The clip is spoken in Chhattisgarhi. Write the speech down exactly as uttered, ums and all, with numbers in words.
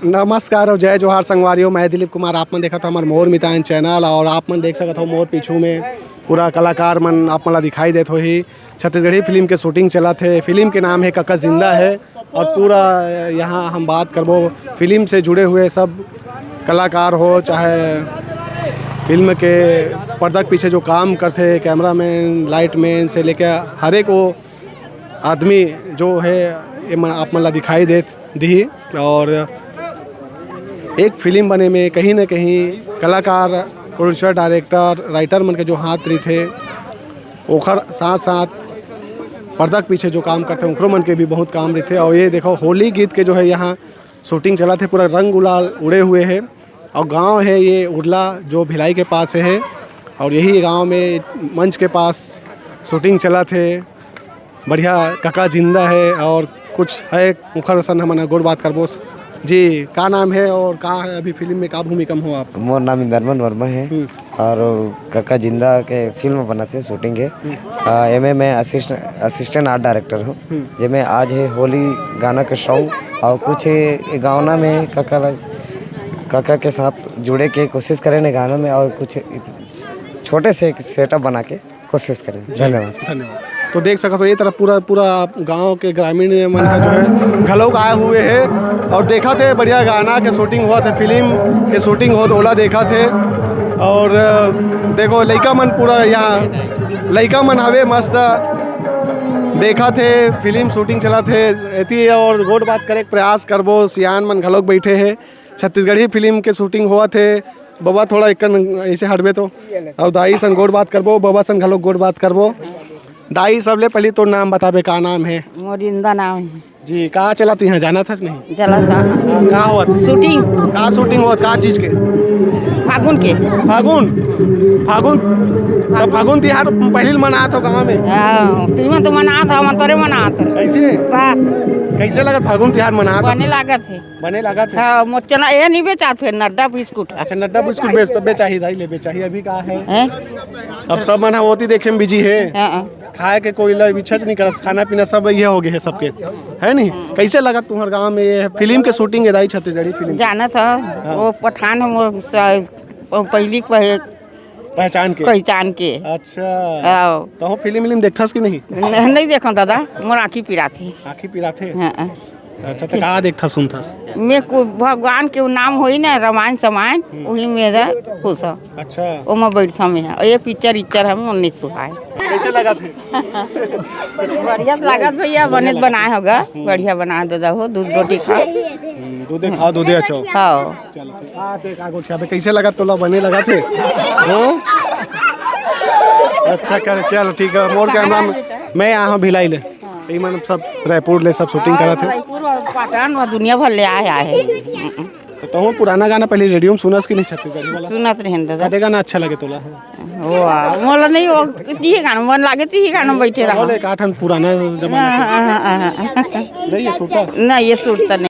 नमस्कार और जय जोहार संगवारी हो, मैं दिलीप कुमार। आप मन देखत हो हमर मोर मितान चैनल और आप मन देख सकत हो मोर पीछू में पूरा कलाकार मन आप मन ला दिखाई देत होही। छत्तीसगढ़ी फिल्म के शूटिंग चलत हे। फिल्म के नाम हे कका जिंदा है और पूरा यहाँ हम बात करबो फिल्म से जुड़े हुए सब कलाकार हो, चाहे फिल्म के पर्दा के पीछे जो काम करथे, कैमरामैन, लाइटमैन से लेके हर एक वो आदमी जो है ये मन, आप मन ला दिखाई देत दिही। और एक फिल्म बने में कहीं ना कहीं कलाकार, प्रोड्यूसर, डायरेक्टर, राइटर मन के जो हाथ रहिथे, ओखर साथ साथ पर्दा के पीछे जो काम करथे ओखरो मन के भी बहुत काम रहिथे। और ये देखो होली गीत के जो है यहाँ शूटिंग चलत हे, पूरा रंग गुलाल उड़े हुए है। और गांव है ये उरला जो भिलाई के पास है और यही गांव में मंच के पास शूटिंग चलत हे। बढ़िया कका जिंदा है और कुछ है उखर सन हमन गोठ बात करबो। जी, का नाम है और का है अभी फिल्म में का भूमिका में हो आप? मोर नाम इंदरमन वर्मा है हम्म। और कका जिंदा के फिल्म बनत हे, शूटिंग है। हम्म। आ, एमे मैं असिस्ट-, असिस्टेंट आर्ट डायरेक्टर हूँ, हम्म। जेमे आज है होली गाना के सॉन्ग और कुछ ये गाना में कका लग-, कका के साथ जुड़े के कोशिश करे ने गाना में और कुछ इत-, छोटे से एक सेटअप बना के कोशिश करें। धन्यवाद। धन्यवाद। तो देख सकत हो ये तरफ पूरा, पूरा गांव के ग्रामीण मन का जो है घलोक आए हुए है और देखत हे बढ़िया गाना के शूटिंग होवत हे, फिल्म के शूटिंग होवत ओला देखत हे। और अ, देखो लइका मन पूरा यहाँ लइका मन हवे मस्त देखत हे, फिल्म शूटिंग चलत हे एती। और गोठ बात करे के प्रयास करबो, सियान मन घलोक बैठे हे। छत्तीसगढ़ी फिल्म के शूटिंग होवत हे। बबा थोड़ा एकन ऐसे हटबे तो, और दाई सन गोठ बात करबो, बबा सन घलोक गोठ बात करबो। दाई सबले पहली तोर नाम बताबे, का नाम है? मोर इंदा नाम है। जी, का चलत यहाँ जानत हस नहीं? चलत हाँ। हाँ, का होवत? शूटिंग। का शूटिंग होवत, का चीज के? फागुन के। फागुन? फागुन? तो फागुन तिहार पहली मनात हो गाँव में? हाँ, तुमन तो मनात हो, हम तोरे मनात हो। कैसे? का? कैसे लगत फागुन तिहार मनात हो? बने लागत है। बने लागत है? हाँ, मोर चना ये नहीं बेचात, फिर नड्डा बिस्कुट। अच्छा, नड्डा बिस्कुट बेच तो बेचाही दाई, ले बेचाही। अभी का है? हैं? अब सब मन ह ओती देखे में बिजी है। हाँ, हाँ। खाए के कोई ला इच्छा नहीं करत, खाना पीना सब ये हो गए है सबके, है नहीं? कैसे लगत तुम्हारे गांव में ये फिल्म के शूटिंग है दाई, छत्तीसगढ़ी फिल्म? जानत ह, हाँ। वो पठान हम वो स-, वो पहली पह-, पहचान के? पहचान के। अच्छा। आओ। तो हो फिल्म विल्म देखथस कि नहीं? न-, नहीं देखो दादा, मोर आँखी पिरात है। आँखी पिरात है? हाँ, हाँ। अच्छा, तो कहाँ देखथस सुनथस? मैं को-, भगवान के नाम होई ना, रामायण समायण, हम्म। वही मेरा खुश है। अच्छा। ओमा बैठा में है। और ये पिक्चर इच्चर हम उन्नीस सौ है। कैसे लगा थे? बढ़िया लागत भैया, बने बनाए होगा। हम्म। बढ़िया बना दे हो, दूध रोटी खा। हम्म, दूधे खाओ, दूधे अचाओ। हाँ। चलो, ठीक। आ, देख, आ गोठिया पे कैसे लगा तोला, बने लगा थे? हो? अच्छा कर, चल, ठीक है। मोर कैमरा में, मैं यहाँ भिलाई ले। ई मन सब रायपुर ले सब शूटिंग करत हे। रायपुर और पाटन और दुनिया भर ले आए, आए हैं। तो तहूँ पुराना गाना पहले रेडियो में सुनस कि नहीं छत्तीसगढ़ी वाला? सुनत रहेन दादा। कते गाना अच्छा लगे तोला? वाह, मोला नहीं, वो इही गाना मन लागे, इही गाना में बैठे रहो। बोले, का ठन पुराना जमाना के। हाँ, हाँ, हाँ, हाँ। नहीं, ये सुनता? नहीं, ये सुनता नहीं।